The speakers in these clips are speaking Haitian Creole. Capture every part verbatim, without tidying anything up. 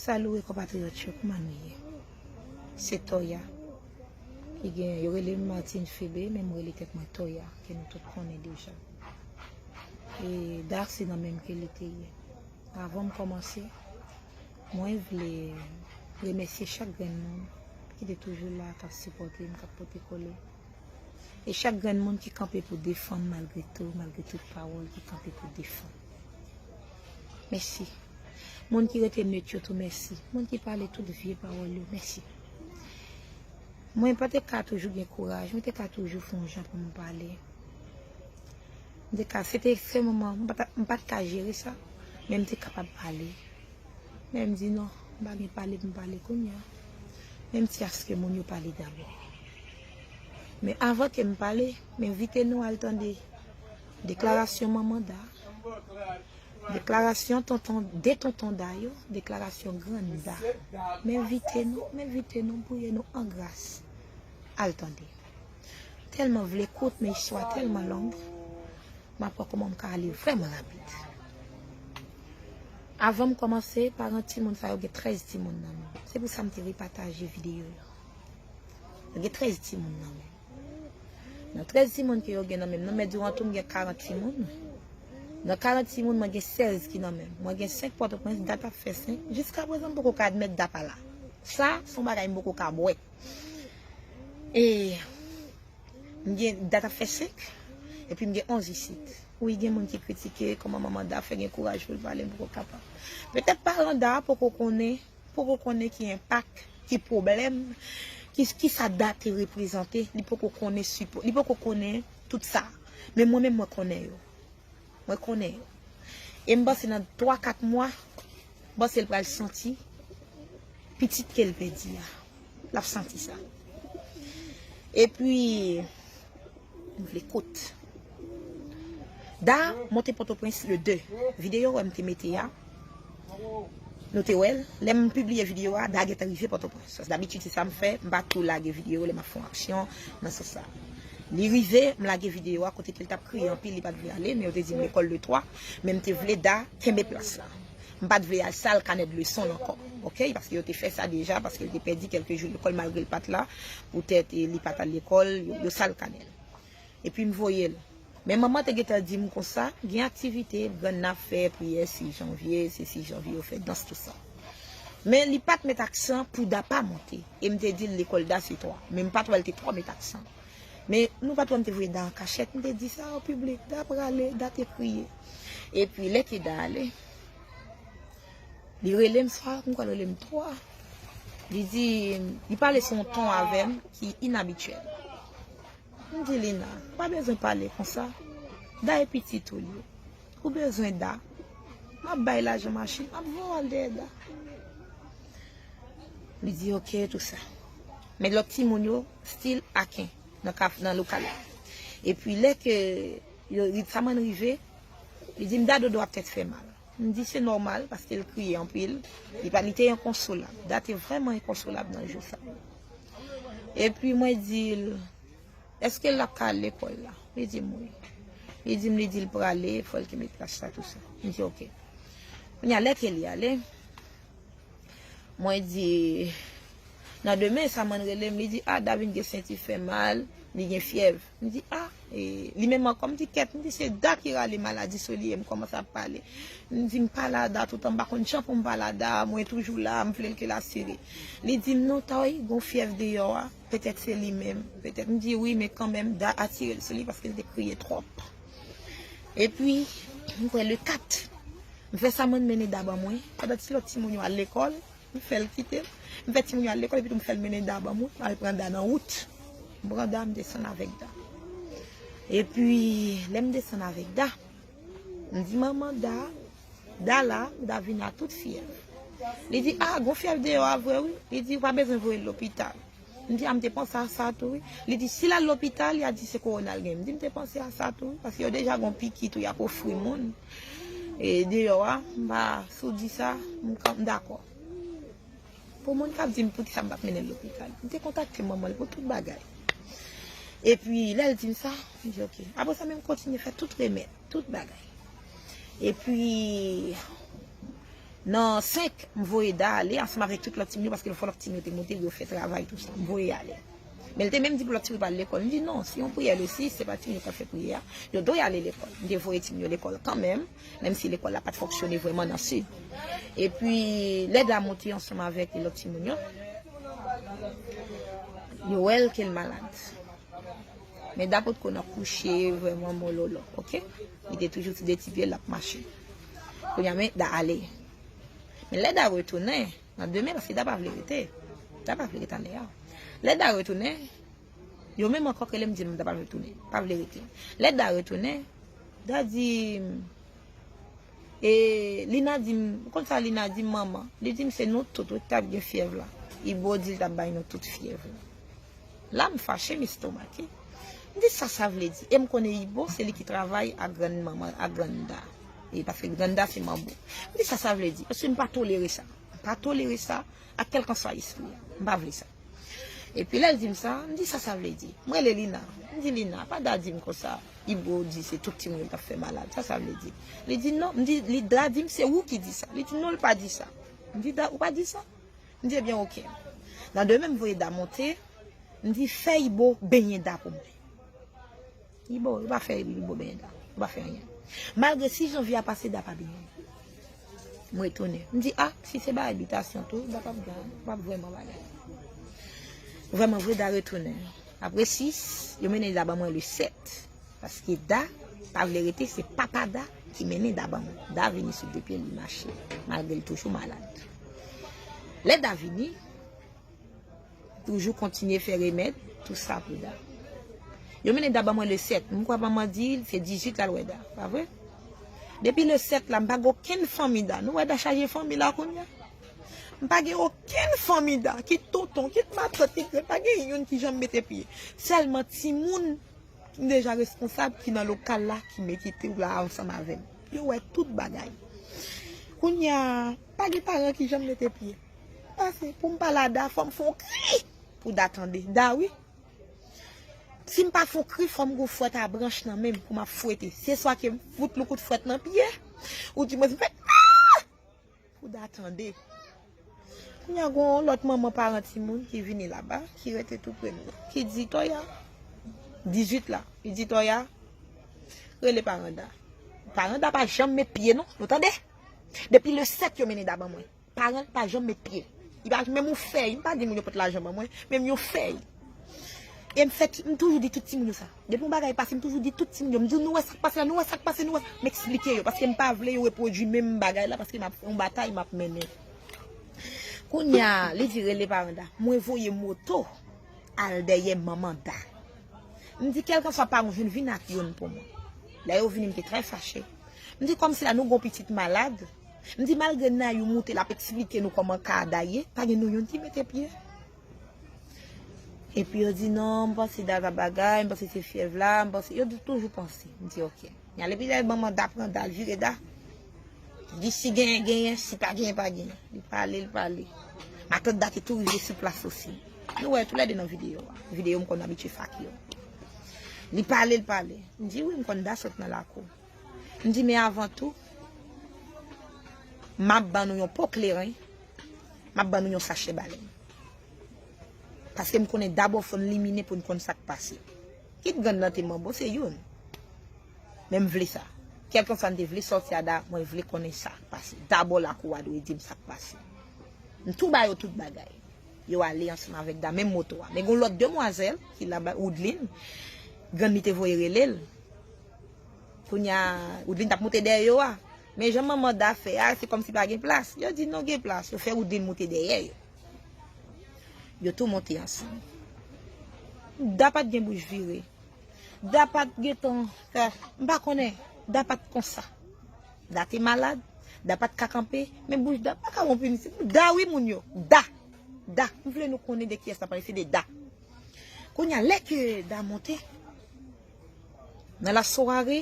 Salut, konpatriyòt yo, kòman nou ye? Se Toya ki gen, yo rele m Martine Febe, men m rele tèt mwen Toya, ke nou tout konnen deja. E Da se nan menm ke li te ye. Avan m kòmanse, mwen vle remèsye chak grenn moun ki te toujou la, k ap sipòte m, k ap pote kole. E chak grenn moun ki kanpe pou defann malgre tou, malgre tout pawòl ki kanpe pou defann. Mèsi. Moun ki rete net yo tou, mèsi. Moun ki pale tout vye pawòl yo, mèsi. Mwen pa te ka toujou gen kouraj, mwen te ka toujou fè yon jan pou mwen pale. M te ka, se te se moman, m pa t, m pa t ka jere sa, men m te kapab pale. Men m di non, m pa gen pale pou m pale kounye a. Men m ti aske moun yo pale dabò. Men avan ke m pale, m envite nou al tande deklarasyon manman Da, deklarasyon tonton, de tonton Da yo, deklarasyon grann Da. M envite nou, m envite nou, m priye nou an gras. Al tande. Tèlman vle kout, men istwa tèlman long. M ap wè kòman m ka ale vrèman rapid. Avan m kòmanse, paran timoun sa yo gen trèz timoun nan men. Se pou sa m te repataje videyo yo. Yo gen trèz timoun nan men. Nan trèz timoun ke yo gen nan men m, nan men Durantou m gen karant timoun. Nan karant timoun, mwen gen sèz ki nan men m. Mwen gen senk Pòtoprens, Dat ap fè senk. Jiskaprezan, m poko ka admèt Da pa la. Sa, se yon bagay m poko ka bwè. E m gen, Dat ap fè senk, epi m gen onz isit. Wi, gen moun ki kritike kòman manman Da fè gen kouraj pou l pale, m poko kapab. Petèt paran Da a poko konnen, poko konnen ki enpak, ki pwoblèm, ki, ki sa Da te reprezante, li poko konnen sipò, li poko konnen tout sa. Men mwen menm, mwen konnen yo. Mwen konnen yo. E m panse nan twa, kat mwa, m panse l pral santi pitit ke l pèdi a. L ap santi sa. Epi, m vle kout. Da monte Pòtoprens le de. Videyo wè m te mete a. Nou te wè l. Lè m pibliye videyo a, Da gentan rive Pòtoprens. Dabitid, se sa m fè. M pa tou lage videyo lè m ap fè yon aksyon nan sans sa. Li rive, m lage videyo a kote ke l t ap kriye anpil, li pa t vle ale, men yo te di m lekòl de twa, men m te vle Da kenbe plas la. M pa t vle al sal kanè de leson l ankò, oke? Paske yo te fè sa deja, paske l te pèdi kèlke jou lekòl malgre l pa t la, poutèt, e, li pa t al lekòl, yo, yo sal kanè l. Epi m voye l. Men manman te gentan di m konsa, gen aktivite, grann nan ap fè priyè sis janvye, se sis janvye yo fè dans, tout sa. Men li pa t met aksan pou Da pa monte. E m te di l lekòl Da se twa. Men m pa t wè l te twò met aksan. Men nou pa t wè m te voye Da an kachèt, m te di sa o piblik, Da prale, Da te kriye. Epi lè ke Da ale, li rele m swa, m kwè l rele m twa. Li di, li pale sou yon ton avè m ki inabityèl. M di Lina, pa bezwen pale konsa. Da e pitit ou l ye. Ou bezwen Da. M ap bay lajan machin, m ap voye w al dèyè Da. Li di oke, tou sa. Men lòt timoun yo, still aken, nan kaf, nan lokal la. Epi lè ke yo, Samann rive, li di m Da dodo ap tèt fè mal. M di se nòmal, paske l kriye anpil. Li pa, li te enkonsolab. Da te vrèman enkonsolab nan jou sa. Epi mwen di l, èske l ap ka al lekòl la? Li di m wi. Li di m, li di l prale, fò l kenbe plas la, tou sa. M di oke. Kounye a, lè ke li ale, mwen di, nan demen, Samann rele m, li di, a, Da vin gen senti fè mal, li gen fyèv. M di, a, e, li menm ankò, m di, kèt, m di, se Da ki rale maladi sou li, e m kòmanse ap pale. M di, m pale a Da toutan, m pa konn jan pou m pale a Da, mwen toujou la, m vle l ke l asire. Li di m, non, Toy, gon fyèv deyò a, petèt se li menm, petèt. M di, wi, men kanmenm, Da atire l sou li paske l te kriye twòp. Epi, m kwè le kat, m fè Samann mennen Da ban mwen, pandan ti lòt timoun yo al lekòl, m fè l kite m. M fè timoun yo al lekòl, epi tou m fè l mennen Da ban mwen, m al pran Da nan wout. M pran Da, m desann avèk Da. Epi, lè m desann avèk Da, m di manman Da, Da la, Da vin a tout fyèv. Li di, a, gon fyèv deyò a vre wi. Li di, ou pa bezwen voye l lopital. M di, a, m te panse a sa tou wi. Li di, si l al lopital, y a di se kowona l gen. M di, m te panse a sa tou wi, paske yo deja gon piki tou y ap ofri moun. E deyò a, m pa, si w di sa, m kan, m dakò. Pou moun k ap di m poukisa m pa t mennen l lopital, m te kontakte manman l pou tout bagay. Epi, lè l di m sa, m di, oke. Apre sa, men m kontinye fè tout remèd, tout bagay. Epi, Nan senk, m voye Da ale ansanm avèk tout lòt timoun yo, paske fò lòt timoun yo te monte, yo fè travay, tou sa. M voye ale. Men l te menm di pou lòt timoun yo pa al lekòl. M di non, se yon priyè le sis, se pa timoun yo k ap fè priyè a. Yo dwe ale lekòl. M te voye timoun yo lekòl kanmenm, menm si lekòl la pa t fonksyone vrèman nan sid. Epi, lè Da monte ansanm avèk lòt timoun yo, yo wè l ke l malad. Men Da potko nan kouche vrèman mololo, oke? Li te toujou sou de ti pye l ap mache. Kounye a, men Da ale. Men lè Da retounen, nan demen, paske Da pa vle rete. Da pa vle rete anlè a. Lè Da retounen, yo menm ankò k rele m di m Da pa vle tounen, pa vle rete. Lè Da retounen, Da di m, E, Lina di m, ou konn sa Lina di m, manman? Li di m se nou tout wi ki t ap gen fyèv la. Ibo di l t ap bay nou tout fyèv la. La, m fache, m estomake. M di sa sa vle di. E m konnen Ibo, se li ki travay ak grann manman, ak grann Da. E paske grann Da se manbo. M di sa sa vle di. Paske m pa tolere sa. M pa tolere sa ak kèlkanswa espri a. M pa vle sa. Epi lè l di m sa, m di sa sa vle di. M rele Lina. M di Lina, pa Da di m konsa. Ibo di se tout timoun yo k ap fè malad. Sa sa vle di? Li di non. M di, li Da di m se ou ki di sa. Li di non, l pa di sa. M di Da, ou pa di sa? M di ebyen oke. Nan demen m voye Da monte, m di fè Ibo benyen Da pou mwen. Ibo, yo pa fè Ibo benyen Da. Yo pa fè anyen. Malgre sis janvye a pase, Da pa benyen. M retounen. M di a, si se bagay bitasyon tou, Da p ap gen, p ap vrèman bagay. Vrèman vre, Da retounen. Apre sis, yo mennen Da ban mwen le sèt. Paske Da pa vle rete, se papa Da ki mennen Da ban mwen. Da vini sou de pye l, li mache, malgre l toujou malad. Lè Da vini, toujou kontinye fè remèd, tou sa pou Da. Yo mennen Da ban mwen le sèt. M kwè manman di se dizuit l al wè Da, pa vre? Depi le sèt la, m pa gen okenn fanmi Da. Nou wè Da chaje fanmi la kounye a? M pa gen okenn fanmi Da, kit tonton, kit matant, kit grann, pa gen youn ki janm mete pye. Sèlman timoun m deja responsab ki nan lokal la ki mete tou la ansanm avè m. Yo wè tout bagay. Kounye a, pa gen paran ki janm mete pye. Pase, pou m pale a Da, fò m fè yon kri pou Da tande. Da wi. Si m pa fè yon kri, fò m gon fwèt a branch nan men m pou m ap fwete. Se swa ke m fout l yon kout fwèt nan pye, oudimwens m fè ah! Pou Da tande. Kounye a gon lòt manman paran timoun ki vini laba, ki rete tou pre m nan, ki di Toya, dizuit la, li di Toya, rele paran Da. Paran Da pa janm met pye non, nou tande? Depi le sèt yo mennen Da ban mwen. Paran l pa janm met pye. Li pa menm yon fèy, m pa di moun yo pot lajan ban mwen, menm yon fèy. E m fè, m toujou di tout timoun yo sa. Depi yon bagay pase, m toujou di tout timoun yo. M di nou wè sa k pase la, nou wè sa k pase, nou wè. M eksplike yo, paske m pa vle yo repwodui menm bagay la, paske m ap fè yon batay, m ap mennen. Kounye a, li di rele paran Da. Mwen voye moto al dèyè manman Da. M di kèlkanswa paran w jwenn, vin ak youn pou mwen. Lè yo vini, m te trè fache. M di kòmsi la nou gon pitit malad. M di malgre Nayou moute, l ap eksplike nou kòman ka a Da ye, pa gen nou youn ki mete pye. Epi yo di non, m panse Da t ap bagay, m panse se fyèv la, m panse, yo di toujou panse. M di oke. N ale pi lè manman Da pran Da, l vire Da. Li di si genyen, genyen, si pa genyen, pa genyen. Li pale, li pale. Matant Da te tou rive sou plas osi. Nou wè toulède nan videyo a. Videyo m konn abitye fake yo. Li pale, li pale. M di wi, m konn Da sot nan lakou. M di men avan tou, m ap ban nou yon po kleren, m ap ban nou yon sachè balen. Paske m konnen dabò fò n limine pou n konn sa k pase. Kit grann nan te manbo, se youn. Men m vle sa. Kèlkanswa n te vle sòti a Da, mwen vle konnen sa k pase. Dabò lakou a dwe di m sa k pase. M tou ba yo tout bagay. Yo ale ansanm avèk Da, menm moto a. Men gon lòt demwazèl ki laba, Woodline, grann li te voye rele l. Kounye a, Woodline t ap moute dèyè yo a. Men jan manman Da fè a, se kòmsi pa gen plas. Yo di non, gen plas. Yo fè Woodline moute dèyè yo. Yo tou monte ansanm. Da pa t gen bouch vire. Da pa t gentan fè, m pa konnen. Da pa t konsa. Da te malad. Da pa t ka kanpe. Men bouch Da pa ka wonp isit. Da wi moun yo. Da. Da. M vle nou konnen de kiyès n ap pale. Se de Da. Kounye a, lè ke Da monte, nan lasware,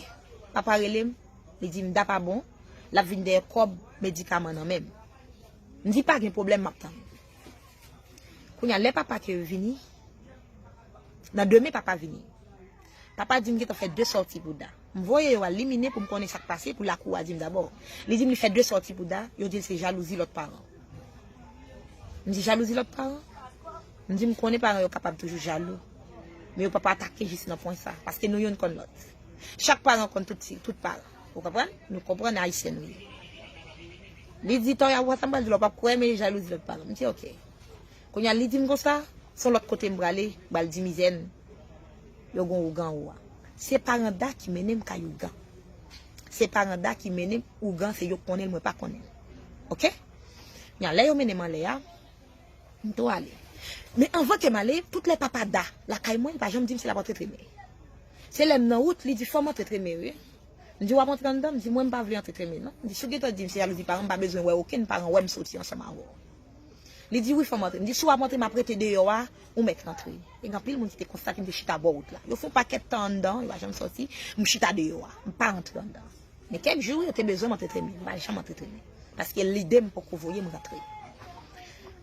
papa rele m, li di m Da pa bon, l ap vin dèyè kòb medikaman nan men m. M di pa gen pwoblèm, m ap tann. Kounye a, lè papa ke vini, nan demen papa vini. Papa di m gentan fè de sòti pou Da. M voye yo al liminen pou m konnen sa k pase, pou lakou a di m dabò. Li di m li fè de sòti pou Da, yo di l se jalouzi lòt paran. M di jalouzi lòt paran? M di m konnen paran yo kapab toujou jalou. Men yo p ap atake jis nan pwen sa, paske nou youn konn lòt. Chak paran konn tout ti, tout paran. Ou konprann? Nou konprann ayisyen nou ye. Li di, Toya, ou wè sa m pral di w la, w p ap kwè, men jalouzi lòt paran. M di, oke. Kounye a, li di m konsa, se yon lòt kote m prale, m pral di mizè n, yo gon ougan ou a. Se paran Da ki mennen m kay ougan. Se paran Da ki mennen m ougan, se yo k konnen l, mwen pa konnen l. Oke? Kounye a, lè yo mennen m anlè a, m tou ale. Men anvan ke m ale, tout lè papa Da lakay mwen, li pa janm di m si l ap antre tremen. Se lè m nan wout, li di, fò m antre tremen, wi. M di, w ap antre anndan? M di, mwen, m pa vle antre tremen, non. M di, si w gentan di m se jalouzi paran, m pa bezwen wè okenn paran wè m soti ansanm avè w. Li di, wi, fò m antre. M di, si w ap antre, m ap rete deyò a, ou mèt rantre. E gen anpil moun ki te konstate m te chita bò wout la. Yo fè yon pakèt tan anndan, yo pa janm sòti, m chita deyò a. M pa rantre anndan. Men kèk jou, yo te bezwen m antre tremen. M pa janm antre tremen. Paske lide m poko voye m rantre.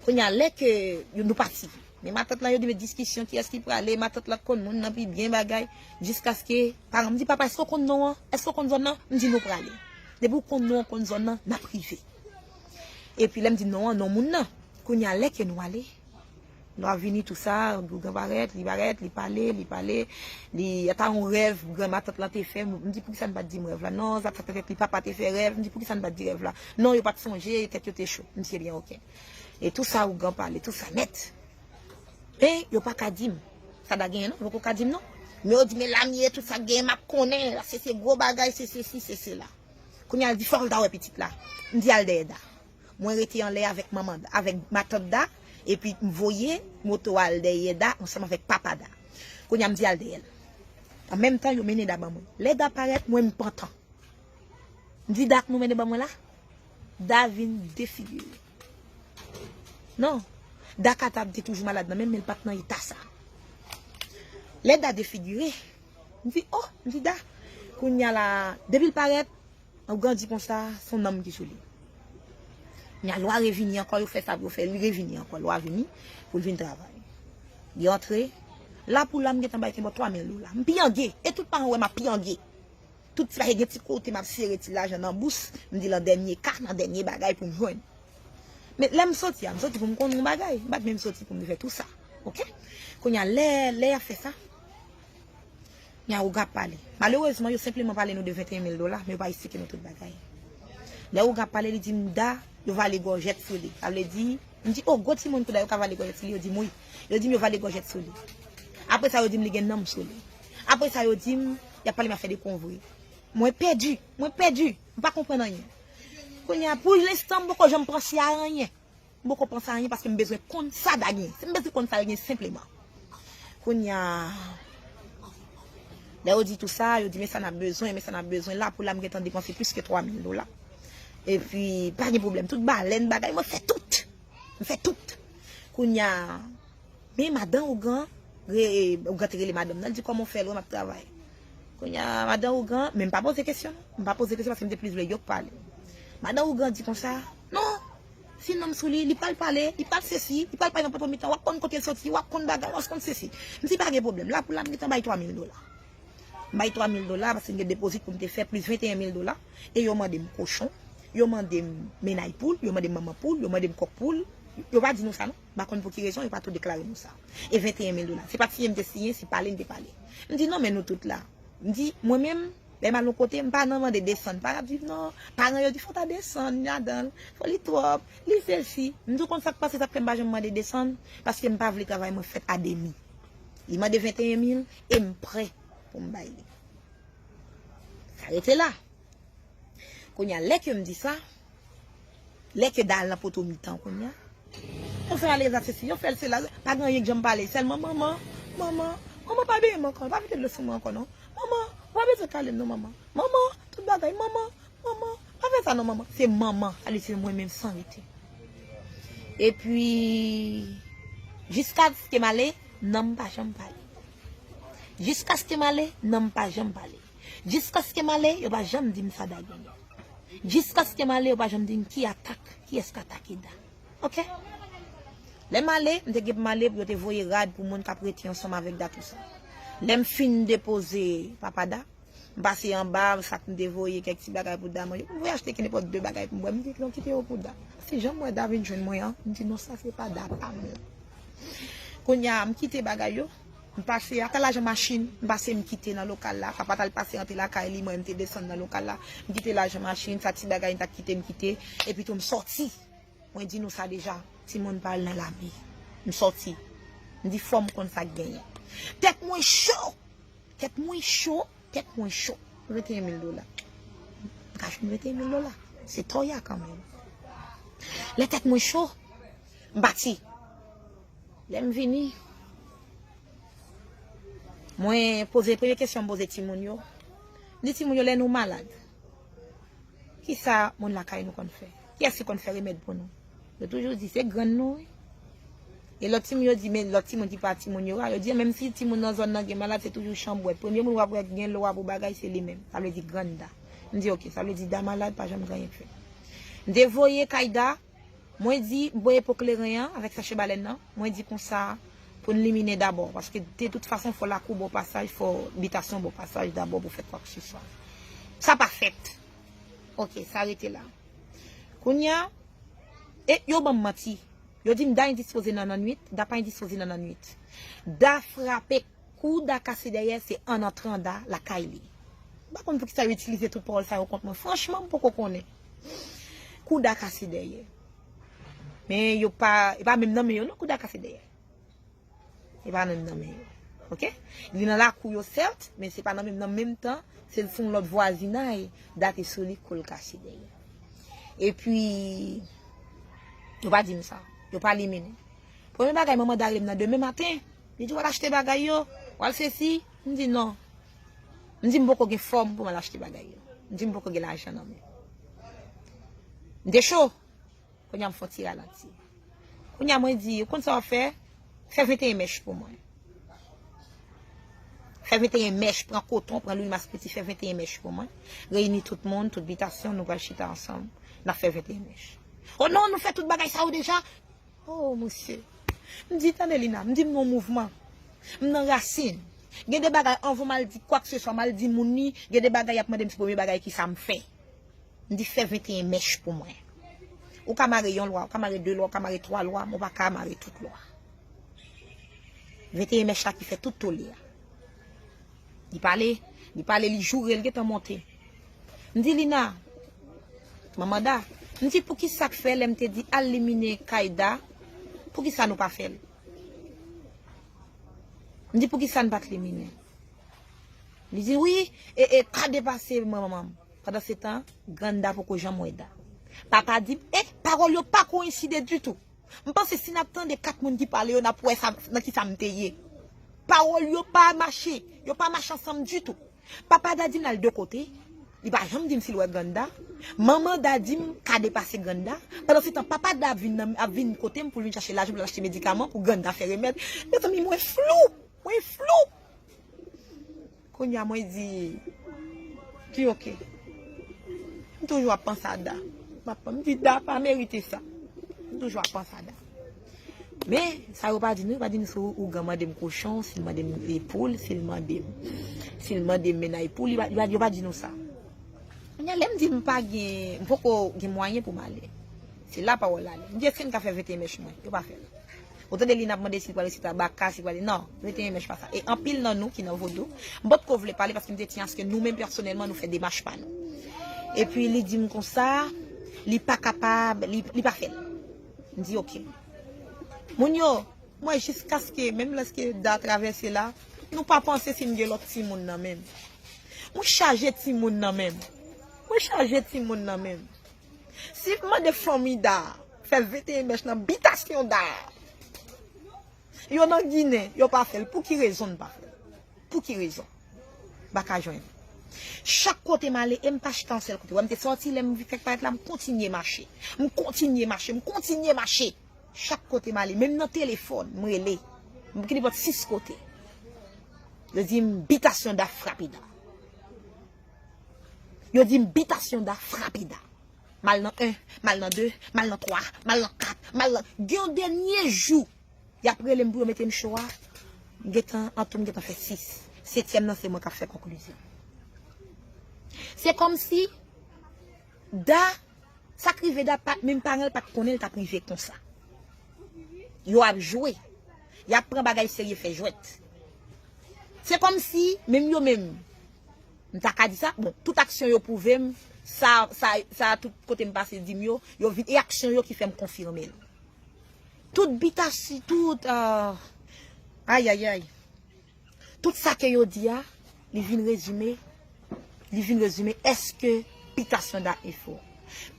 Kounye a, lè ke yo, nou pati. Men matant lan, yo di, men diskisyon, kiyès ki prale, matant lan konn moun nan pi byen bagay, jiskaske, paran m di, papa, èske w konn non an? Èske w konn zòn nan? M di, nou prale. Depi w konn non an, w konn zòn nan, n ap rive. Epi lè m di non an, non moun nan. Kounye a, lè ke nou ale, lwa vini, tou sa, ougan parèt, li parèt, li pale, li pale, li, ata yon rèv granmatant lan te fè, m di, poukisa n pa t di m rèv la? Non, sa, sa, sa, li papa te fè rèv, m di, poukisa n pa t di rèv la? Non, yo pa t sonje, tèt yo te cho. M di, ebyen, oke. E tou sa, ougan pale, tou sa nèt. Men, yo pa ka di m. Sa Da genyen, non, yo poko ka di m, non. Men yo di, men la m ye, tout sa k genyen, m ap konnen, la, se, se gwo bagay, se sesi, se sela. Kounye a, l di, fò l ta wè pitit la. M di, al dèyè Da. Mwen rete anlè avèk manman, avèk matant Da, epi m voye moto a al dèyè Da ansanm avèk papa Da. Kounye a, m di, al dèyè l. An menm tan, yo mennen Da ban mwen. Lè Da parèt, mwen, m pantan. M di, Da k nou mennen ban mwen la? Da vin defigire. Non. Da Katab te toujou malad nan menm, men l pa t nan eta sa. Lè Da defigire, m di, oh, m di, Da. Kounye a la, depi l parèt, ougan di konsa, se yon nanm ki sou li. Kounye a, lwa revini ankò, yo fè sa pou yo fè, li revini ankò, lwa vini pou l vin travay. Li antre, la pou la, m gentan bay kenbò twa mil dola. M pyange, e tout paran wè m ap pyange. Tout ti bagay gen ti kote m ap sere ti lajan nan bous, m di lan dènye ka, nan dènye bagay pou m jwenn. Men lè m soti a, m soti pou m konn yon bagay, m pa t menm soti pou m te fè tou sa. Oke? Kounye a, lè, lè y ap fè sa, kounye a, ougan ap pale. Malerezman, yo senpleman pale nou de venteyen mil dola, men yo pa esplike nou tout bagay. Lè ougan ap pale, li di m Da, yo vale gòjèt sou li. Sa vle di, m di, oh, gwo timoun tou Da, yo ka vale gòjèt sou li, yo di m wi. Yo di m yo vale gòjèt sou li. Apre sa, yo di m li gen nanm sou li. Apre sa, yo di m, y ap pale m afè de konvre. Mwen pèdi, mwen pèdi, m pa konprann anyen. Kounye a, pou lenstan, m poko janm panse a anyen. M poko panse a anyen paske m bezwen konn sa Da gen. Se m bezwen konn sa l gen senpleman. Kounye a, lè yo di tou sa, yo di, men sa n ap bezwen, men sa n ap bezwen. La pou la, m gentan depanse plis ke twa mil dola. Epi, pa gen pwoblèm. Tout balèn, bagay, mwen fè tout. M fè tout. Kounye a, men madan ougan, re, ougan te rele madanm nan, l di, kòman w fè lwen m ap travay? Kounye a, madan ougan, men m pa poze kesyon, non. M pa poze kesyon paske m te plis vle yo k pale. Madan ougan di konsa, non, si nanm sou li, li pral pale, li pral sesi, li pral pale nan poto mitan, w ap konn kote l soti, w ap konn bagay, w ap konn sesi. M di, pa gen pwoblèm, la pou la, m gentan bay twa mil dola. M bay twa mil dola paske m gen depozit pou m te fè, plis venteyen mil dola. E yo mande m kochon, yo mande m mennay poul, yo mande m manman poul, yo mande m kòk poul. Yo pa di nou sa, non. M pa konn pou ki rezon, yo pa tou deklare nou sa. E venteyen mil dola. Se pa t siyen m te siyen, se pale m te pale. M di, non, men nou tout la. M di, mwen menm, lè m al yon kote, m pa nan mande desann. Pa ap di, non, paran yo di, fò w ta desann ladan l, fò li twòp, li sesi. M di, w konn sa k pase, sa k fè m pa janm mande desann? Paske m pa vle travay mwen fèt a demi. Li mande venteyen mil e m prè pou m bay li. Sa rete la. Kounye a, lè ke m di sa, lè ke Da al nan poto mitan kounye a, yo fè ale egzèsis, yo fè l sela, pa gen anyen k janm pale, sèlman manman, manman, manman pa benyen m ankò, pa vide dlo sou mwen ankò non. Manman, ou pa bezwen kale m non manman. Manman, tout bagay, manman, manman, pa fè sa non manman. Se manman, ale se mwen menm san rete. Epi, jiskaske m ale, nanm pa janm pale. Jiskaske m ale, nanm pa janm pale. Jiskaske m ale, yo pa janm di m sa Da genyen. Jiskaske m ale, yo pa janm di m ki atak, kiyès k atake Da. Oke? Lè m ale, m te gen pou m ale pou yo te voye rad pou moun k ap rete ansanm avèk Da tou sa. Lè m fin depoze papa Da, m pase anba, sa k m te voye, kèk ti bagay pou Da manje. M voye achte ki nenpòt de bagay pou m bwè. M di, "Non, kite yo pou Da." Se jan m wè Da vin jwenn mwen an, m di, "Non, sa se pa Da pa m." Kounye a, m kite bagay yo, m pase, ata lajan machin, m pase, m kite nan lokal la. Papa t al pase antre lakay li, mwen, m te desann nan lokal la. M kite lajan machin, sa ti bagay m t ap kite, m kite. Epi tou, m sòti. Mwen di nou sa deja, timoun pa al nan lame. M sòti. M di fò m konn sa k genyen. Tèt mwen cho! Tèt mwen cho, tèt mwen cho. Venteyen mil dola. M ka jwenn venteyen mil dola. Se toya kanmenm. Lè tèt mwen cho, m pati. Lè m vini, mwen poze, premye kesyon m poze timoun yo. M di timoun yo, lè nou malad, kisa moun lakay nou konn fè? Kiyès ki konn fè remèd pou nou? Yo toujou di, se grann nou, wi. E lòt timoun yo di, men lòt timoun ki pa timoun yo a, yo di, menm si timoun nan zòn nan gen malad, se toujou chanm bwèt. Premye moun w ap wè gen lwa pou bagay, se li menm. Sa vle di grann Da. M di, oke, sa vle di Da malad, pa janm gen anyen k fè. M te voye kay Da, mwen di, m voye po kleren an avèk sachè balèn nan, mwen di konsa, pou n liminen dabò, paske de tout fason, fò lakou bò pasaj, fò bitasyon bò pasaj dabò pou fè kwakeseswa. Sa pa fèt. Oke, sa rete la. Kounye a, e yo ban m manti. Yo di m Da endispoze nan lannwit, Da pa endispoze nan lannwit. Da frape, kou Da kase dèyè, se an antran Da lakay li. M pa konn poukisa yo itilize tout pawòl sa yo kont mwen. Franchman, m poko konnen. Kou Da kase dèyè. Men yo pa, e pa menm nan men yo non, kou Da kase dèyè. E pa menm nan men yo. Oke? Li nan lakou yo, sèt, men se pa nan menm, nan menm tan, se sou yon lòt vwazinay, Da te sou li, kou l kase dèyè. Epi, yo pa di m sa. Yo pa liminen. Premye bagay, manman Da rele m nan demen maten. Li di, w al achte bagay yo, w al sesi. M di, non. M di, m poko gen fòm pou m al achte bagay yo. M di, m poko gen lajan nan men. M te cho. Kounye a m fè yon ti ralanti. Kounye a mwen di, ou konn sa w ap fè? Fè venteyen mèch pou mwen. Fè venteyen mèch, pran koton, pran lwil maspiti, fè venteyen mèch pou mwen. Reyini tout moun, tout bitasyon, nou pral chita ansanm. N ap fè venteyen mèch. O non, nou fè tout bagay sa yo deja. O, mesye. M di, tande Lina, m di m nan mouvman. M nan rasin. Gen de bagay, anvan m al di kwakeseswa, m al di moun li, gen de bagay y ap mande m se premye bagay kisa m fè. M di fè venteyen mèch pou mwen. Ou ka mare yon lwa, ou ka mare de lwa, ou ka mare twa lwa, men ou pa ka mare tout lwa. Venteyen mèch la ki fè tout tole a. Li pale, li pale, li joure, li gentan monte. M di Lina, manman Da, m di poukisa k fè lè m te di al liminen kay Da, poukisa nou pa fè l? M di poukisa n pa t liminen? Li di wi, e, e, ka depase manman m. Pandan se tan, grann Da poko janm wè Da. Papa di m, e, pawòl yo pa koyenside ditou. M panse si n ap tande kat moun ki pale yo, n ap wè sa, nan kisa m te ye. Pawòl yo pa mache, yo pa mache ansanm ditou. Papa Da di m l al de kote, li pa janm di m si l wè grann Da. Manman Da di m ka depase grann Da. Pandan se tan, papa Da ap vin, nan, ap vin kote m pou l vin chache lajan pou l achte medikaman pou grann Da fè remèd. Mezanmi, mwen flou, mwen flou. Kounye a mwen di, di oke. M toujou ap panse a Da. M ap, m di Da pa merite sa. M toujou ap panse a Da. Men, sa yo pa di nou, yo pa di nou si ougan mande m kochon, si l mande m, e, poul, si l mande m, si l mande m mennaj poul, yo pa, yo pa, yo pa di nou sa. Kounye a, lè m di m pa gen, m poko gen mwayen pou m ale. Se la pawòl la ale. M di, èske n ka fè venteyen mèch mwen? Yo pa fè l. Ou tande Lina ap mande si l pral resite a baka, si l pral, non, venteyen mèch pa sa. E anpil nan nou ki nan vodou, m potko vle pale paske m te tyen aske nou menm pèsonèlman nou fè demach pa nou. Epi li di m konsa, li pa kapab, li, li pa fè l. M di oke. Moun yo, mwen jiskaske, menm lèske Da travèse la, nou pa panse si m gen lòt timoun nan men m. Mwen chaje timoun nan men m. Mwen chaje timoun nan men m. Si m mande fanmi Da fè venteyen mèch nan bitasyon Da, yo nan Ginen, yo pa fè l. Pou ki rezon n pa fè l? Pou ki rezon? M pa ka jwenn. Chak kote m ale, e m pa chita yon sèl kote. Wè m te sòti, lè m fèk parèt la, m kontinye mache. M kontinye mache, m kontinye mache. Chak kote m ale, menm nan telefòn, m rele. M ki nenpòt sis kote. Yo di m bitasyon Da frape Da. Yo di m bitasyon Da frape Da. M al nan en, m al nan de, m al nan twa, m al nan kat, m al nan, gen yon dènye jou, y ap rele m pou yo mete m cho a. M gentan, antou m gentan fè sis. Setyèm nan, se mwen k ap fè konklizyon. Se kòmsi Da, sa k rive Da, pa, menm paran l pa t konnen l t ap rive konsa. Yo ap jwe. Y ap pran bagay serye fè jwèt. Se kòmsi, menm yo menm, m ta ka di sa, bon, tout aksyon yo pwouve m, sa, sa, sa, tout kote m pase di m yo, yo vin, e aksyon yo ki fè m konfime l. Tout bitasi, tout, ah, ayayay. Tout sa ke yo di a, li vin rezime, li vin rezime èske bitasyon Da e fo.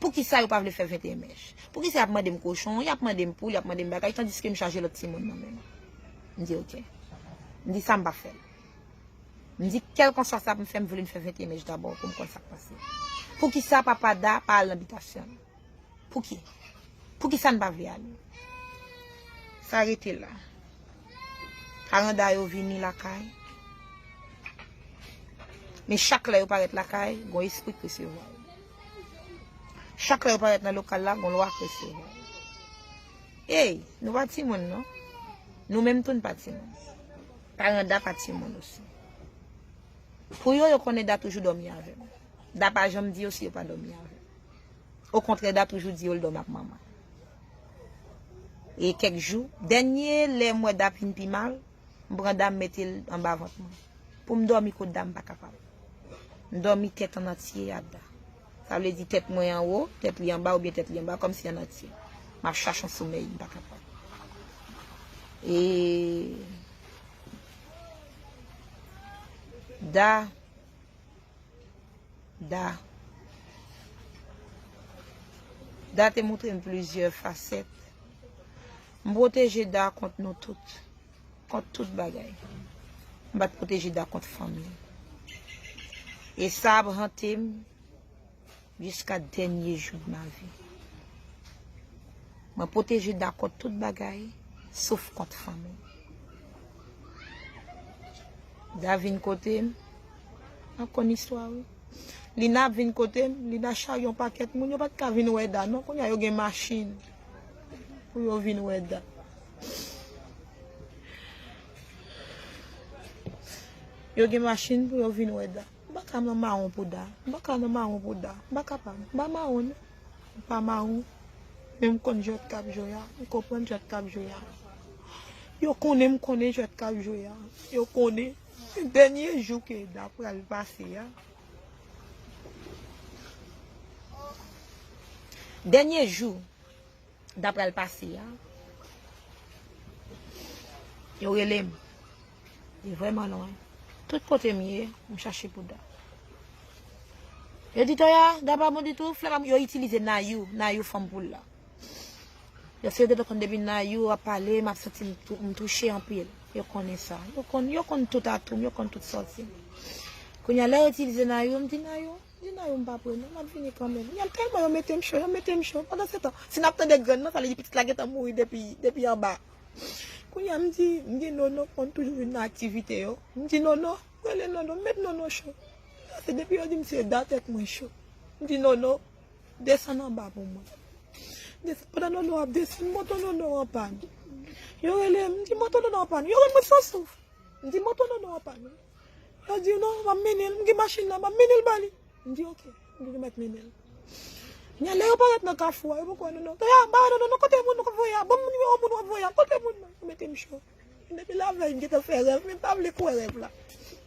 Poukisa yo pa vle fè venteyen mèch? Poukisa y ap mande m kochon, y ap mande m poul, y ap mande m bagay, tandiske m chaje lòt timoun nan men m? M di, "Oke." M di, "Sa m p ap fè l." M di, "Kèlkanswa sa pou m fè, m vle n fè venteyen mèch dabò pou m konn sa k pase." Poukisa papa Da pa al nan bitasyon l? Pouki? Poukisa n pa vle ale? Sa rete la. Paran Da yo vini lakay. Men chak lè yo parèt lakay, gon espri k resevwa yo. Chak lè yo parèt nan lokal la, gon lwa k resevwa yo. Ey, nou pa timoun non. Nou menm tou n pa timoun. Paran Da pa timoun osi. Pou yo, yo konnen Da toujou dòmi avè m. Da pa janm di yo si yo pa dòmi avè m. Okontrè, Da toujou di yo l dòmi ak manman. E kèk jou, dènye lè m wè Da vin pi mal, m pran Da m mete l anba vant mwen. Pou m dòmi kot Da, m pa kapab. M dòmi tèt an antye a Da. Sa vle di tèt mwen anwo, tèt li anba oubyen tèt li anba, kòmsi an antye. M ap chache yon somèy, m pa kapab. E Da, Da, Da te montre m plizyè fasèt. M pwoteje Da kont nou tout, kont tout bagay. M pa t pwoteje Da kont fanmi. E sa ap hante m jiska dènye jou de ma vie. Mwen pwoteje Da kont tout bagay, sof kont fanmi. Da vin kote m, n ap konn istwa wi. Lina ap vin kote m, Lina charye yon pakèt moun, yo pa t ka vin wè Da non, kounye a yo gen machin pou yo vin wè Da. Yo gen machin pou yo vin wè Da. M pa ka nan mawon pou Da. M pa ka nan mawon pou Da. M pa kapab. M pa mawon non. M pa mawon. Men m konn jwèt k ap jwe a. M konprann jwèt k ap jwe a. Yo konnen m konnen jwèt k ap jwe a. Yo konnen. Dènye jou ke Da pral pase a. Dènye jou Da pral pase a. Yo rele m. Li vrèman lwen. Tout kote m ye, m chache pou Da. Yo di Toya, Da pa bon ditou, flè pa bon. Yo itilize Nayou, Nayou fanm poul la. Yo se yo te konn depi Nayou ap pale, m ap santi m tou-, m touche anpil. Yo konnen sa. Yo konn, yo konn tout atou m, yo konn tout sòti m. Kounye a, lè yo itilize Nayou, m di Nayou, Di Nayou m pa pre non, m ap vini kanmenm. Y ap tèlman yo mete m cho, yo mete m cho. Pandan se tan, si n ap tande grenn nan, sa vle di pitit la gentan mouri depi, depi anba. Kounye a m di, m di Nono konn toujou vin nan aktivite yo. M di Nono, rele Nono, m met Nono cho. Sa se depi yo di m se Da tèt mwen cho. M di Nono, desann anba pou mwen. Desann, pandan Nono ap desann, moto Nono an pàn. Yo rele m, m di moto Nono an pàn. Yo rele mwen san souf. M di moto Nono an pàn. Yo di non, m ap mennen l, m gen machin nan, m ap mennen l ba li. M di oke, m di nou mèt mennen l. Kounye a lè yo parèt nan kafou a, yo poko wè Nono. Toya, m pa wè Nono non, kote moun nou voye a? Ban m nimewo moun w ap voye a, kote moun nan? Yo mete m cho. Depi lavèy m gentan fè rèv, men m pa vle kwè rèv la.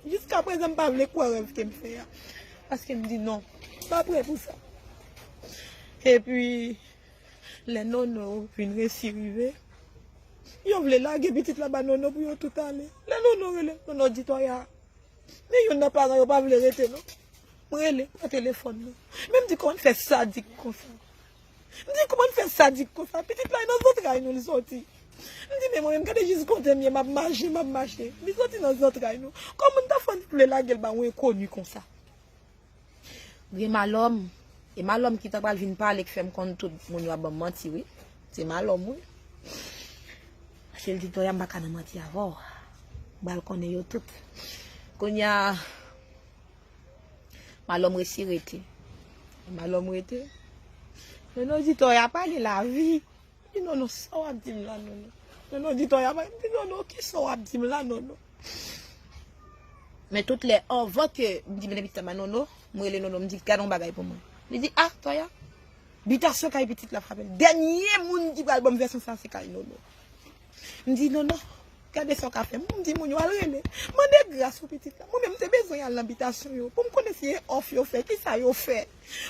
Jiska prezan m pa vle kwè rèv ke m fè a. Paske m di non, m pa prè pou sa. Epi, lè Nono vin resi rive, yo vle lage pitit la ba Nono pou yo tout ale. Lè Nono rele, Nono di Toya, men youn nan paran yo pa vle rete non. M rele, pran telefòn nan. Men m di kòman n fè sadik konsa? M di kòman n fè sadik konsa? Pitit la e nan zantray nou li sòti. M di men mwen menm gade jis kote m ye, m ap mache, m ap mache. Li sòti nan zantray nou. Kòman n ta fè n vle lage l ba yon enkoni konsa? Gen malòm. E malòm ki ta pral vin pale k fè m konn tout moun yo ap ban m manti wi. Se malòm wi. Paske l di Toya m pa ka nan manti avè w. M pral konnen yo tout. Kounye a, malòm resi rete. Malòm rete. Nono di Toya pa gen lavi. M di Nono, sa w ap di m la Nono? Nono di Toya pa, m di Nono, kisa w ap di m la Nono? Men tout lè, anvan ke m di, "Mennen pitit la ba Nono," m rele Nono, m di, "Gade yon bagay pou mwen." Li di, "Ah, Toya, bitasyon kay pitit la frape l." Dènye moun ki pral ban m vèsyon sa, se kay Nono. M di, "Nono, gade sa w ka fè." M di, "Moun yo al rele. Mande gras pou pitit la." Mwen menm, m te bezwen al nan bitasyon yo pou m konnen si e òf yo fè, ki sa yo fè.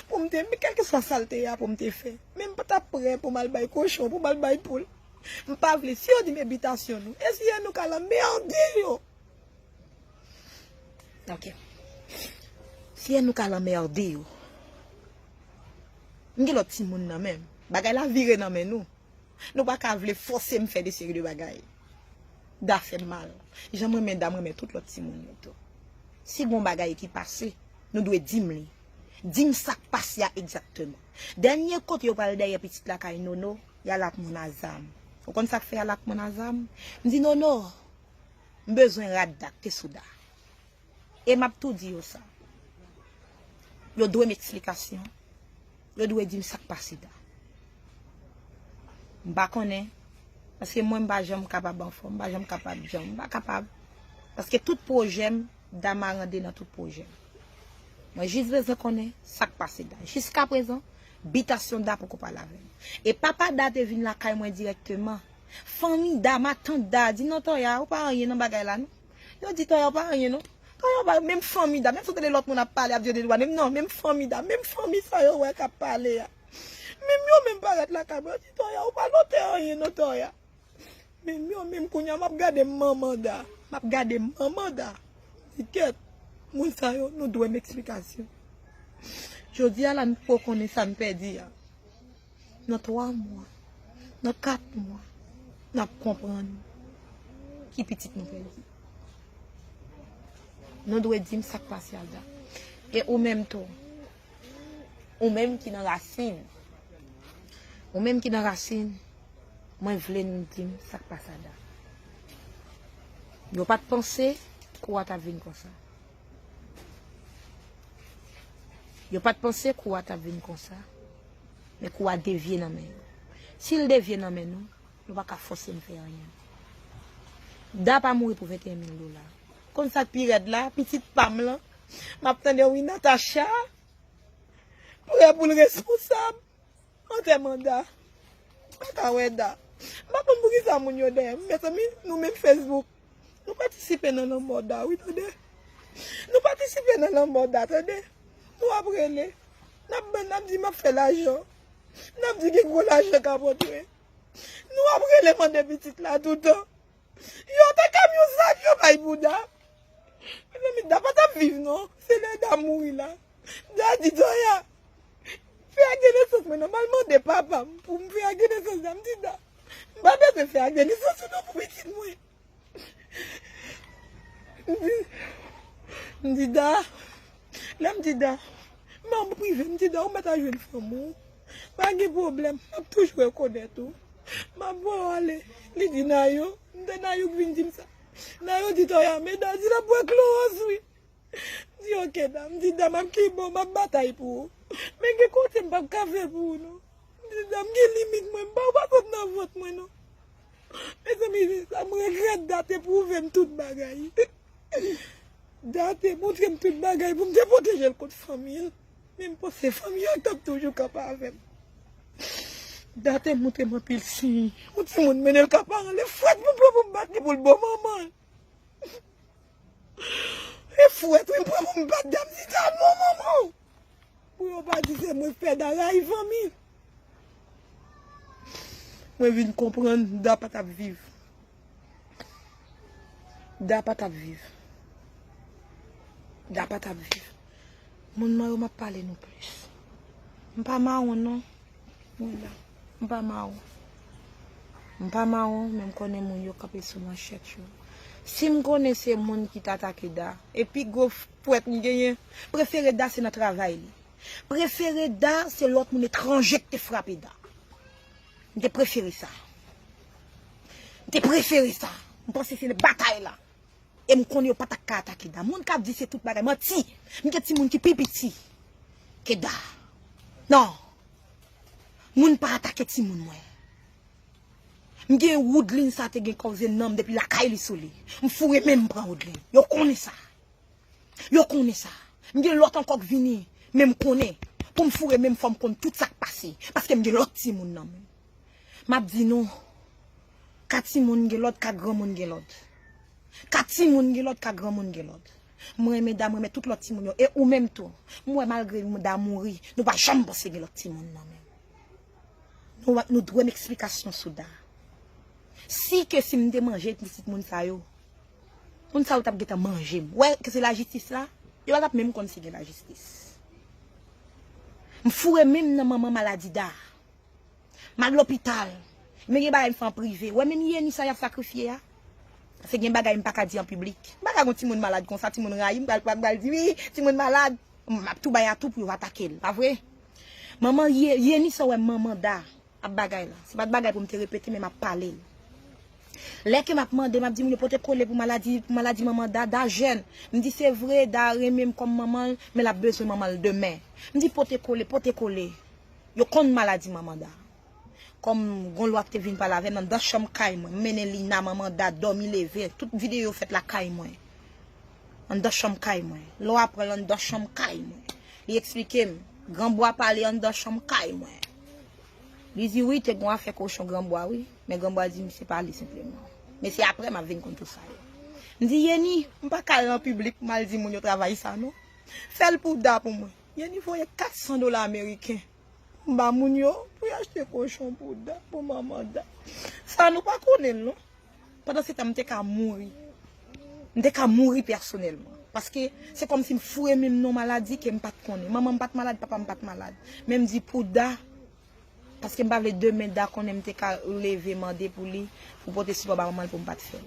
Pou m te, men kèlkeswa sa l te ye a pou m te fè. Men m pa t ap prè pou m al bay kochon, pou m al bay poul. M pa vle. Si yo di m e bitasyon nou, e si e nou k al anmède yo? Ok. Si e nou k al anmède yo. M gen lòt timoun nan men m. Bagay la vire nan men nou. Nou pa ka vle fòse m fè de seri de bagay. Da fè m mal. Jan m renmen Da, m renmen tout lòt timoun yo tou. Si gon bagay ki pase, nou dwe di m li. Di m sa k pase a egzakteman. Dènye kote yo pral dèyè pitit la kay Nono, y al ak moun a zam. Ou konn sa k fè y al ak moun a zam? M di, "Nono, m bezwen rad Da k te sou Da." E m ap tou di yo sa. Yo dwe m eksplikasyon. Yo dwe di m sa k pase Da. M pa konnen. Paske mwen, m pa janm kapab anfòm. M pa janm kapab janm. M pa kapab. Paske tout pwojè m, Da marande nan tout pwojè m. Mwen jis bezwen konnen sa k pase Da. Jiskaprezan, bitasyon Da poko pale avè m. E papa Da te vin lakay mwen dirèkteman. Fanmi Da, matant Da, di, "Non, Toya, ou pa anyen nan bagay la, non." Yo di, "Toya, ou pa anyen, non." Toya, ou pa, menm fanmi Da, menm si w tande lòt moun ap pale, ap di yo de dwa, menm non, menm fanmi Da, menm fanmi sa yo wè k ap pale a. Menm yo menm parèt lakay mwen, yo di, "Toya, ou pa lòt anyen, non, Toya." Menm yo menm kounye a, m ap gade manman Da, m ap gade manman Da. Di, "Kèt, moun sa yo, nou dwe m eksplikasyon." Jodi a la, nou poko konnen sa n pèdi a. Nan twa mwa, nan kat mwa, n ap konprann ki pitit nou pèdi. Nou dwe di m sa k pase a Da. E ou menm tou, ou menm ki nan rasin, ou menm ki nan rasin, mwen vle nou di m sa k pase a Da. Yo pa t panse kou a t ap vin konsa. Yo pa t panse kou a t ap vin konsa, men kou a devye nan men yo. Si l devye nan men nou, nou pa ka fòse m fè anyen. Da pa mouri pou venteyen mil dola. Konn sa k pi rèd la, pitit pa m lan, m ap tande wi Natacha, prè pou l responsab. Antèman Da. M pa ka wè Da. M pa konn poukisa moun yo dèyè m. Mezanmi, nou menm Facebook. Nou patisipe nan lanmò Da, wi, tande. Nou patisipe nan lanmò Da, tande. Nou ap rele. N ap ban, n ap di m ap fè lajan. N ap di gen gwo lajan k ap rantre. Nou ap rele mande pitit la toutan. Yo te kamyon zam yo bay pou Da. Mezanmi, Da pa t ap viv non. Se lè Da mouri la. Da di Toya, "Fè a gen nesans mwen non, m al mande papa m pou m fè a gen nesans Da." M di Da, "M pa bezwen fè a gen nesans ou non pou pitit mwen." M di, m di Da, lè m di Da, m an prive, m di Da, "Ou mèt al jwenn fanm ou. Pa gen pwoblèm, m ap toujou rekonèt ou. M ap voye w ale." Li di Nayo, m te Nayo k vin di m sa. Nayo di Toya, "Men Da di l ap bwè klowòz wi." M di, "Ok Da." M di, "Da, m ap kenbe w, m ap batay pou ou. Men gen kote m p ap ka fè pou ou non." M di, "Da, m gen limit mwen, m pa, ou pa sot nan vant mwen non." Mezanmi, sa m regrèt, Da te pwouve m tout bagay. Da te montre m tout bagay pou m te pwoteje l kont fanmi l. Men m panse fanmi an t ap toujou kanpe avè m. Da te montre m anpil siy. Yon timoun mennen l ka paran l, e fwèt pou m pran pou m bat li pou l bon manman l. E fwèt wi m pran pou m bat Da, m di Da bon manman w. Pou yo pa di se mwen k fè Da rayi fanmi l. Mwen vin konprann Da pa t ap viv. Da pa t ap viv. Da pa t ap viv. Moun mwen yo, m ap pale nou plis. M pa mawon non. Mwen la. M pa mawon. M pa mawon, men m konnen moun yo kanpe sou manchèt yo. Si m konnen se moun ki t atake Da, e pi gwo fwèt m genyen, prefere Da se nan travay li. Prefere Da se lòt moun etranje k te frape Da. M te prefere sa. M te prefere sa. M panse se nan batay la. E m konnen yo pa t ap ka atake Da. Moun k ap di se tout bagay, manti. M gen timoun ki pi piti ke Da. Non. Moun pa atake timoun mwen. M gen Woodline sa te gen kòze nanm depi lakay li sou li. M foure men m pran Woodline. Yo konnen sa. Yo konnen sa. M gen lòt ankò k vini, men m konnen. Pou m foure men m, fò m konn tout sa k pase. Paske m gen lòt timoun nan men m. M ap di nou, ka timoun gen lòd, ka granmoun gen lòd. Ka timoun gen lòd, ka granmoun gen lòd. M renmen Da, m renmen tout lòt timoun yo. E ou menm tou. M wè malgre Da mouri, nou pa janm panse gen lòt timoun nan men m. Nou, nou dwe m eksplikasyon sou Da. Si ke si m te manje pitit moun sa yo, moun sa yo t ap gentan manje m. Wè ke se lajistis la, yo pa t ap menm konn si gen lajistis. M foure men m nan manman maladi Da. M al lopital. Men gen bagay m fè an prive. Wè menm Yeni sa y ap sakrifye a. Se gen bagay m pa ka di an piblik. M pa ka gon timoun malad konsa, timoun rayi m, pral pral pral di wi, timoun malad. M ap tou bay atou pou yo atake l, pa vre? Manman Ye- Yeni sa wè manman Da ap bagay la. Se pa t bagay pou m te repete, men m ap pale l. Lè ke m ap mande, m ap di moun yo pote kole pou maladi, pou maladi manman Da, Da jèn. M di se vre, Da renmen m kòm manman l, men l ap bezwen manman l demen. M di pote kole, pote kole. Yo konn maladi manman Da. Kòm gon lwa ki te vin pale avè m anndan chanm kay mwen, m mennen Lina, manman Da, dòmi leve, tout videyo fèt lakay mwen. Anndan chanm kay mwen. Lwa pran l anndan chanm kay mwen. Li eksplike m, Granbwa pale anndan chanm kay mwen. Li di wi, te gon afè kochon Granbwa wi, men Granbwa di m se pa li senpleman. Men se apre m ap vin konn tout sa yo. M di Yeni, m pa ka al nan piblik pou m al di moun yo travay sa non. Fè l pou Da pou mwen. Yeni voye kat san dola ameriken pou m ba moun yo, pou y achte kochon pou Da, pou manman Da. Sa nou pa konnen l non. Pandan se tan, m te ka mouri. M te ka mouri pèsonèlman. Paske se kòmsi m foure men m nan maladi ke m pa t konnen. Manman m pa t malad, papa m pa t malad. Men m di pou Da, paske m pa vle demen Da konnen m te ka leve mande pou li, pou pote sipò ba manman l pou m pa t fè l.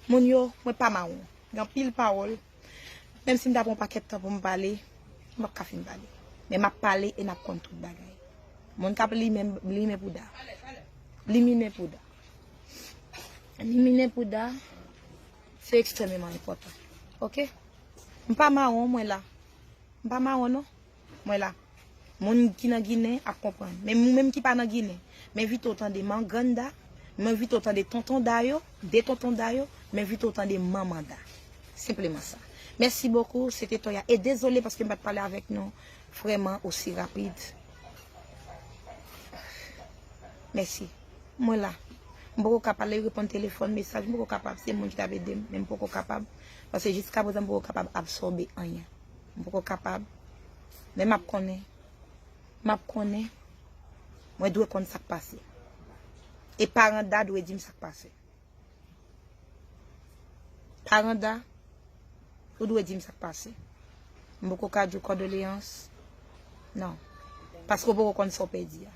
Moun yo, mwen pa mawon. Gen anpil pawòl. Menm si m ta pran yon pakèt tan pou m pale, m p ap ka fin pale. Men m ap pale e n ap konn tout bagay. Moun k ap limen, limen pou Da. Liminen pou Da. Liminen pou Da, se ekstrèmeman enpòtan. Oke? M pa mawon, mwen la. M pa mawon, non. Mwen la. Moun ki nan Ginen ap konprann. Men moun menm ki pa nan Ginen, m envite w tande Mangrann Da, m envite w tande Tonton Da yo, de Tonton Da yo, m envite w tande Manman Da. Senpleman sa. Mèsi bokou, se te Toya. E dezole paske m pa t pale avèk nou vrèman osi rapid. Mèsi. Mwen la. M poko ka pale, reponn telefòn, mesaj, m poko kapab. Se moun ki t ap ede m, men m poko kapab. Paske jiskaprezan, m poko kapab absòbe anyen. M poko kapab. Men m ap konnen. M ap konnen. Mwen dwe konn sa k pase. E paran Da dwe di m sa k pase. Paran Da, ou dwe di m sa k pase. M poko ka di w kondoleyans. Non. Paske w poko konn sa w pèdi a.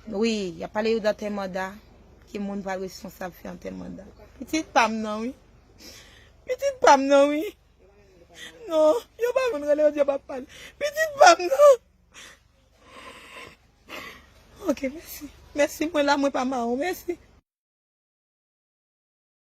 Wi, y ap pale yo d antèman Da, ki moun pral responsab fè antèman Da. Pitit pa m nan, wi. Pitit pa m nan, wi. Non, yo pa konn rele yo di yo p ap pale. Pitit pa m nan. Ok, mèsi. Mèsi, mwen la, mwen pa mawon. Mèsi.